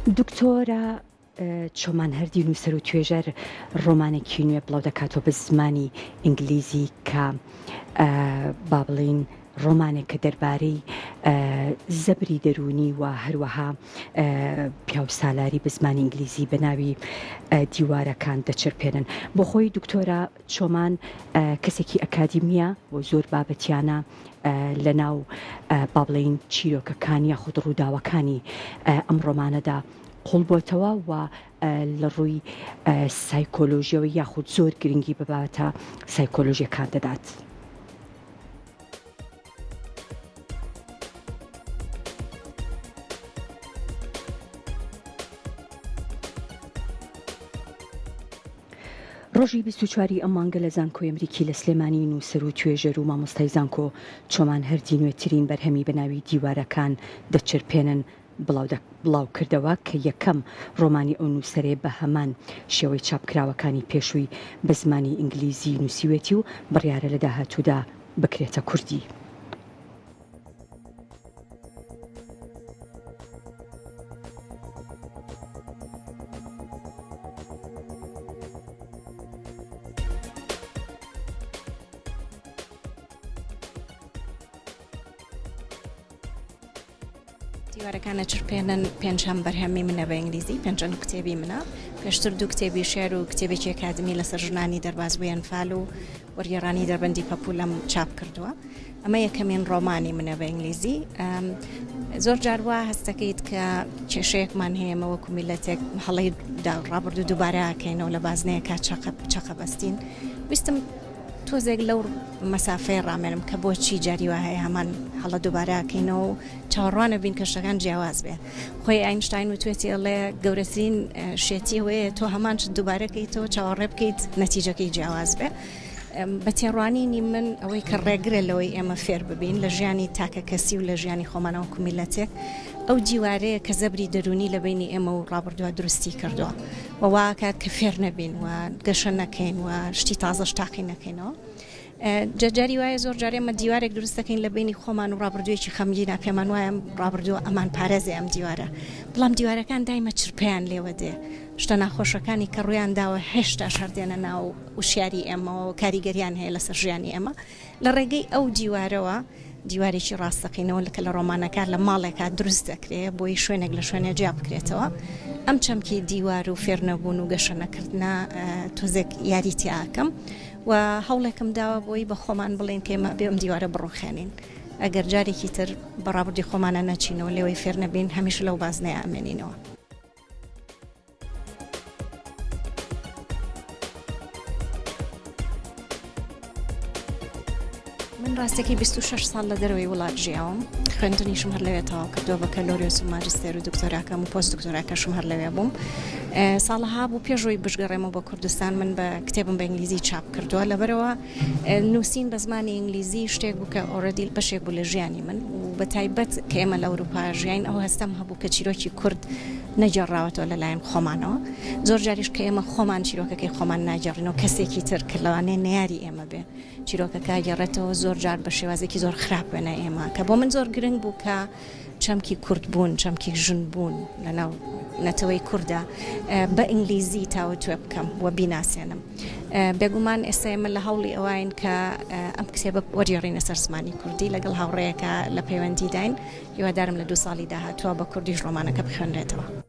دکتۆرە چۆمان هەردی نووسەر و توێژەر ڕۆمانێکی نوێ بڵاو دەکاتەوە بە زمانی ئینگلیزی کە با بڵێین ڕۆمانێکە دەربارەی زەبری دەروونی و هەروەها پیاوسالاری بە زمانی ئینگلیزی بە ناوی دیوارەکان دەچرپێنن. بۆ خۆی دکتۆرە چۆمان کەسێکی ئەکادیمییە و زۆر بابەتیانە لە ناو با بڵێین چیرۆکەکان یاخود ڕووداوەکانی ئەم ڕۆمانەدا قوڵ بۆتەوە و لە ڕووی سایکۆلۆژیەوە یاخود زۆر گرنگی بە بابەتە سایکۆلۆژیەکان دەدات. ڕۆژی 24 ی ئەم مانگە لە زانکۆی ئەمریکی لە سلێمانی نووسەر و توێژەر و مامۆستای زانکۆ چۆمان هەردی نوێترین بەرهەمی بە ناوی دیوارەکان دەچرپێنن بڵاوکردەوە کە یەکەم ڕۆمانی ئەو نووسەرەیە بە هەمان شێوەی چاپکراوەکانی پێشووی بە زمانی ئینگلیزی نووسیوێتی و بڕیارە لە داهاتوودا بکرێتە کوردی. دیوارەکان ئەچرپێنن پێنجهەم بەرهەمی منە بە ئینگلیزی پێنجەم کتێبی منە پێشتر دوو کتێبی شعر و کتێبێکی ئەکادمی لەسەر ژنانی دەربازبووی ئەنفال و وەرگێڕانی دەربەندی پەپولەم چاپ کردووە ئەمە یەکەمین ڕۆمانی منە بە ئینگلیزی زۆر جار وا هەستەکەیت کە کێشەیەکمان هەیە ئەمە وەکو میلەتێک هەڵەی ڕابردوو دووبارەکەینەوە لە بازنەیەکە چەقە چەقە بەستین ویستم تۆزێک لەو مەسافەیە ڕامێنم کە بۆچی جاری وا هەیە هەمان هەڵە دووبارە ئەکەینەوە و چاوەڕوانە بین کە شتەکان جیاواز بێ خۆی ئاینشتاین وتوێتی ئەڵێ گەورەترین شێتی ئەوەیە تۆ هەمان شت دووبارە کەیتەوە چاوەڕێ بکەیت نەتیجەکەی جیاواز بێ بە تێڕوانینی من ئەوەی کە ڕێگرە لەوەی ئێمە فێر ببین لە ژیانی تاکە کەسی و لە ژیانی خۆمانەوە وەکو میللەتێک ئەو دیوارەیە کە زەبری دەروونی لە بەینی ئێمە و ڕابردووە دروستی کردووە و وا ئەکات کە فێر نەبین و گەشە نەکەین و شتی تازەش تاقی نەکەینەوە. جا جاری وایە زۆر جار ئێمە دیوارێک دروست دەکەین لە بەینی خۆمان و ڕابردوویەکی خەمگینە پێمان وایە ئەم ڕابردووە ئەمان پارێزێ ئەم دیوارە بەڵام دیوارەکان دایمە چرپەیان لێوە دێ شتە ناخۆشەکانی کە ڕوویان داوە هێشتاش هەر دێنە ناو وشیاری ئێمەوە و کاریگەریان هەیە لەسەر ژیانی ئێمە لە ڕێگەی ئەو دیوارەوە، دیوارێکی ڕاستەقینەوە کە لە ڕۆمانەکە لە ماڵێکا دروست دەکرێ بۆی شوێنێک لە شوێنێ جیا بکرێتەوە، ئەم چەمکی دیوار و فێرنەبوون و گەشە نەکردنە تۆزێک یاری تیا ئەکەم و هەوڵێکم داوە بۆی بە خۆمان بڵێین کە ئێمە ئەبێ ئەم دیوارە بڕوخێنین. ئەگەر جارێکی تر بە ڕابردووی خۆمانا نەچینەوە لێوەی فێر نەبین هەمیشە لەو بازنەیە ئەمێنینەوە. من ڕاستەکەی 26 ساڵ لە دەرەوەی وڵات ژیاوم خوێندنیشم هەر لەوێ تەواو کردووە بەکەلۆریۆس و ماجستێر و دکتۆراکەم و پۆست دکتۆراکەشم هەر لەوێ بووم ساڵەها بوو پێشەوەی بشگەڕێمەوە بە کوردستان من بە کتێبم بە ئینگلیزی چاپ کردووە لەبەرەوە نووسین بە زمانی ئینگلیزی شتێک بوو کە already بەشێک بوو لە ژیانی من و بە تایبەت کە ئێمە لە ئەوروپا ژیاین ئەو هەستەم هەبوو کە چیرۆکی کورد نەگێڕراوەتەوە لەلایەن خۆمانەوە زۆر جاریش کە ئێمە خۆمان چیرۆکەکەی خۆمان ناگێڕینەوە کەسێکی تر کە لەوانەیە نەیاری ئێمە بێ چیرۆکەکە گێڕێتەوە زۆر جار بە شێوازێکی زۆر خراپ وێنای ئێمە کە بۆ من زۆر گرنگ بوو کە چەمکی کوردبوون، چەمکی ژنبوون لەناو نەتەوەی کورددا بە ئینگلیزی تاوتوێ بکەم و بیناسێنم. بێگومان ئێستا ئێمە لە هەوڵی ئەوەین کە ئەم کتێبە وەرگێڕینە سەر زمانی کوردی، لەگەڵ هاوڕێیەکە لە پەیوەندیداین، هیوادارم لە دوو ساڵی داهاتووە بە کوردیش ڕۆمانەکە بخوێنرێتەوە.